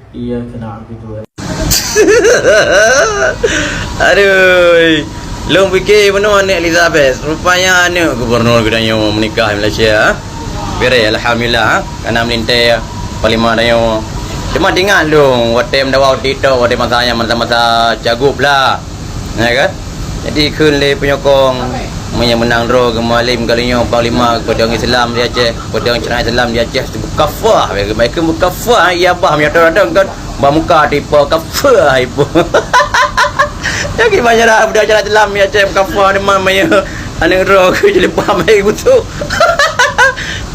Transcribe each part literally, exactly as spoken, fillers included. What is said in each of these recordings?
Iya kena gitu. Aduh. Lôn pike bunoe aneuk Elizabeth. Rupanya aneuk gubernur geutanyoe meunikah di Malaysia. Beres, alhamdulillah. Kana meulintèe panglima tanyoe. Cuma ingat lôn, watèe meudawa di TikTok, watèe masa nyan masa-masa cagup lah. Ya kan? Jadi kheun lé penyokong, meunyoe meunang droe keu Mualem kali nyoe panglima peudong Islam di Aceh, peudong syariat Islam di Aceh, beukafah, baik keu beukafah, iya bah meunyoe datang kan, bah muka tipe kafah ipo. Jadi banyak dah peudong syariat Islam di Aceh beukafah ni mah meunyoe aneuk droe keu jilbab baik beutôi.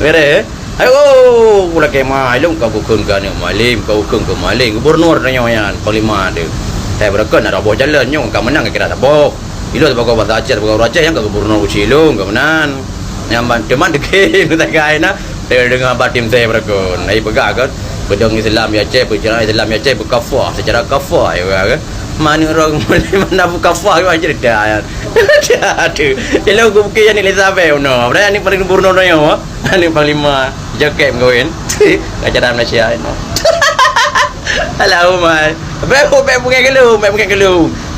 Beres. Ayo, lakèe ma, ilôn ka kukheun keu aneuk Mualem, ka kukheun keu Mualem, gubernur tanyoe nyan, panglima teuh. Hai beureukat na boh jalan nyoe, ka meunang ka kira saboh. Ilôn sibagoe basa Aceh, sibagoe ureueng Aceh nyang ka gubernur uci ilôn, ka meunan. Nyang ban, teuma deuke, tagai na, teudeungoe batin teuh beureukat. Ai peugah kan, peudong Islam di Aceh, peusyarakat Islam di Aceh, beukafah, secara kafah, ya kan. Mana ureueng Mualem mana beukafah, ya cerita, ya. Aduh, ilôn kubukti aneuk Elizabeth, no. Padahai aneuk paling gubernur tanyoe, ha? Aneuk panglima, jaket meukawen. Acara Malaysia, no. Allahumma. Bèk, bèk peugah keulu, bèk peugah keulu.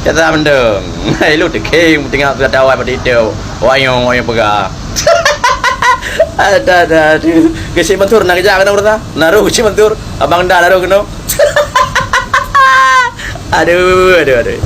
Kata mendong. Hai, lu teukhém, teuingat kata awai pada itu. Wayong, wayong peugah. Ada, ada, ada. Keuchik Mansur, nak kejak kena berita? Naruh Keuchik Mansur. Abang dah naruh kena. Aduh, aduh, aduh.